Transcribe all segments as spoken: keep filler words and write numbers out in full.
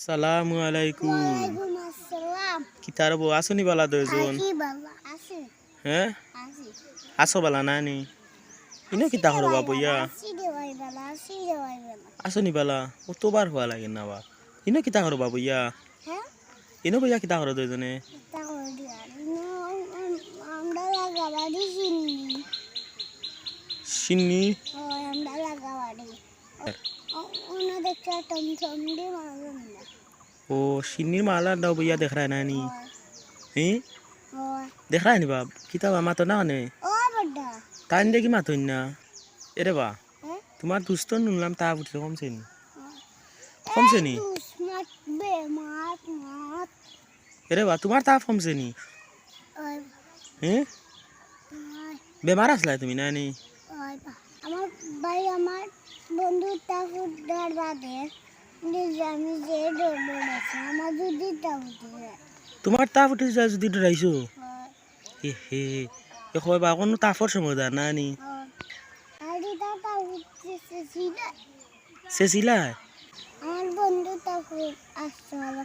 সালামু আলাইকুম। ওয়ালাইকুম আসসালাম। কিতা রে বা, আছো নি বালা দুইজন? আছি বালা, আছি। হে? আছি। আছো বালা না নি? ইনো কিতা করো বা বইয়া? আছি রে ভাই বালা, আছি রে ভাই বালা। আছো নি বালা? অতবার কওয়া লাগে না বা। ইনো কিতা করো বা বইয়া? হে? ইনো বইয়া কিতা করো দুইজনে? কিতা করো দিয়া? ইনো আম-, আম-, আমরা লাগাবাড়ি চিনি। চিনি? ওই আমরা লাগাবাড়ি। ও, ও, ওনা দেখতে টমটম দি মারলাম না। ও, চিনির মালার দাও বইয়া দেখরায় না নি? ওই। হি? ওই। দেখরায় নি বাপ? কিতা বা মাতো না মানে? ও বেটা। তাইন দেখি মাতইন না। এরে বা, হে? তুমার দুস্তর নুনলাম তাপ উঠছে, কমছে নি? ওই। কমছে নি? দুস মাত বে, মাত, মাত। এরে বা, তুমার তাপ কমছে নি? ওই। হে? ওই। বেমার আছলায় তুমি না নি? ওই বা। আমার ভাই, আমার বন্ধু তাপ উঠার বাদে, কিন্তু আমি যে ডর ডরাইছি, আমার যদি তাপ উঠে যায়। তুমার তাপ উঠে যায় যদি ডরাইছো? ওই। এ হে, এ কয় বা, কুনু তাপর সময় দা না নি? ওই। আর এটা তাপ উঠছে, সেটা। সেসিলা? আমার বন্ধু তখন আসছিল,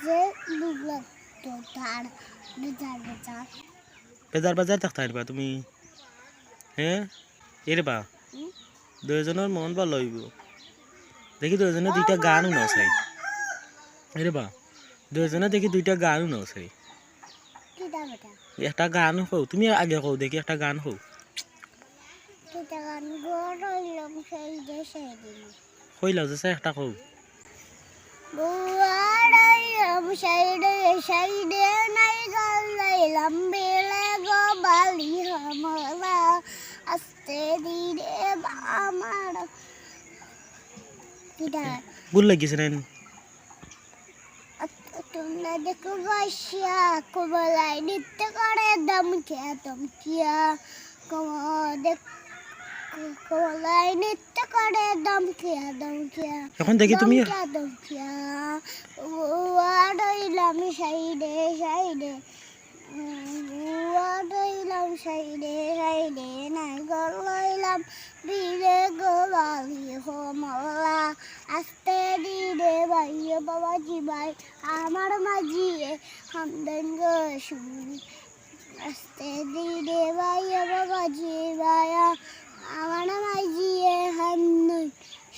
যে বুঝলো তো তার বেজার বেজার। বেজার বেজার থাকতা পারবা তুমি? হে? এরে বা? হুম? দুইজনর মন ভালা অইবো। দেখি দুইজনে দুইটা গান হুনাও চাই। এরে বা? দুইজনে দেখি দুইটা গান হুনাও চাই। কিতা বেটা? একটা গান কও, তুমি আগে কও দেখি, একটা গান কও। কিতা গান? ঘর অইলাম সেই দেশে দিন। কইলাও যে চাই একটা কও। ঘর অইলাম সেই দেশে দিন, নাই ঘর অইলাম বিলে গো বালি হামলা, আস্তে দিরে বা আমার। কিতা? ভুল লাগিছে না? তোমরা দেখো বসিয়া, কমলায় নৃত্য করে দমকিয়া দমকিয়া। কম-, দেখ-, কমলায় নৃত্য করে দমকিয়া দমকিয়া। এখন দেখি তুমি। দমকিয়া দমকিয়া। ও, আর রইলাম সাইডে সাইডে। উয়া রইলাম সাইডে সাইডে, নাই ঘর অইলাম বিলে গো বালি হামলা, আস্তে দিরে ভাইয়া বাবাজি ভাই, আমার মাঝিয়ে হামদান গো শুনি, আস্তে দিরে ভাইয়া বাবাজি ভাইয়া, আমার মাঝিয়ে হামদান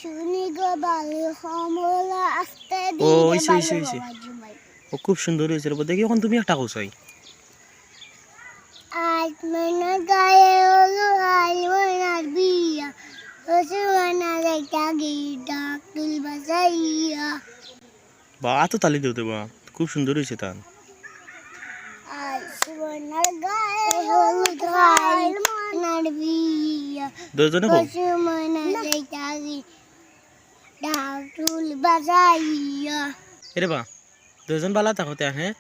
শুনি গো বালি হামলা, আস্তে ও, দিরে অইছে, অইছে, ভাইয়া অইছে। বাবাজি ভাই। ও, খুব সুন্দর অইছে রে বা। দেখি, এখন তুমি একটা কও চাই। আজ মনে গায়ে হলো, আজ মনার বিয়া, হসু মনা দেখা গি ডাক তুল বাজাইয়া। বা, আতো তালি দেও তো বা, খুব সুন্দর অইছে তান। আজ মনার গায়ে হলুদ, আজ মনার বিয়া। দুইজনে কও। হসু মনা দেখা গি ডাক তুল বাজাইয়া। এরে বা, দুইজন বালা থাকো তে, হে?